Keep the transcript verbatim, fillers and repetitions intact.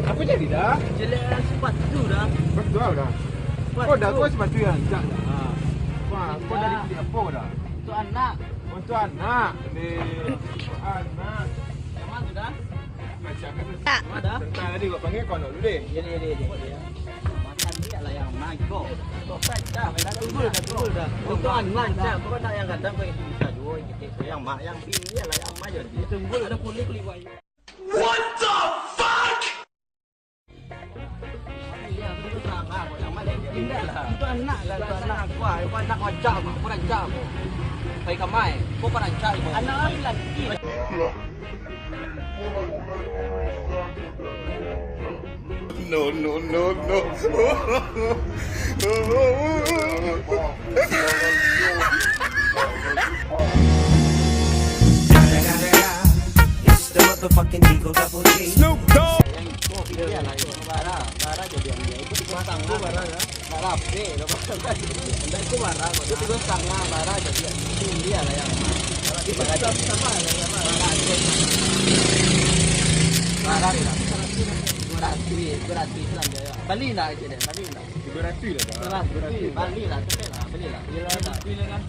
Apa jadi dah? Jelek lah sepatu dah. Sepatu apa dah? Sepatu. Kau dah, kau sepatu yang rancak dah. Ha. Wah, kau dari beli apa dah? Untuk anak. Untuk anak. Ni, untuk anak. Yang mana tu dah? Macam mana tu? Tak. Mana dah? Tentang tadi kau panggil kau nak dulu deh. Ya, ya, ya, ya. Makan dia lah yang naik kau. Kau kan dah, dah tunggu dah, tunggu dah. Untuk anak, cak. Kau nak yang gadang, kau yang bisa dua, yang kecil. Yang mak, yang bini lah, yang mak jadi. Tunggu ada kulit-kulit buat. What the fuck? Indak lah. Untuk anak lah, untuk anak aku lah. Aku anak kau acak, aku pun acak aku. Pai kamai, kau pun acak aku. Anak lain lagi. No, no, no, no. It's the motherfucking Eagle Double G. Snoop Dogg. Yang itu, biarlah itu. Bara, bara jadi ambil. Itu tigo satangah. Bara, ya? Bara apa? Ndak itu bara. Itu tigo satangah, bara jadi ambil. Biarlah yang. Bara, bara, bara. Bara, bara. Gratis, gratis lah dia. Bali lah aja deh, bali lah. Tigo ratuih lah, Bang. Tigo ratuih. Bali lah, bali lah, bali lah. Gila lah.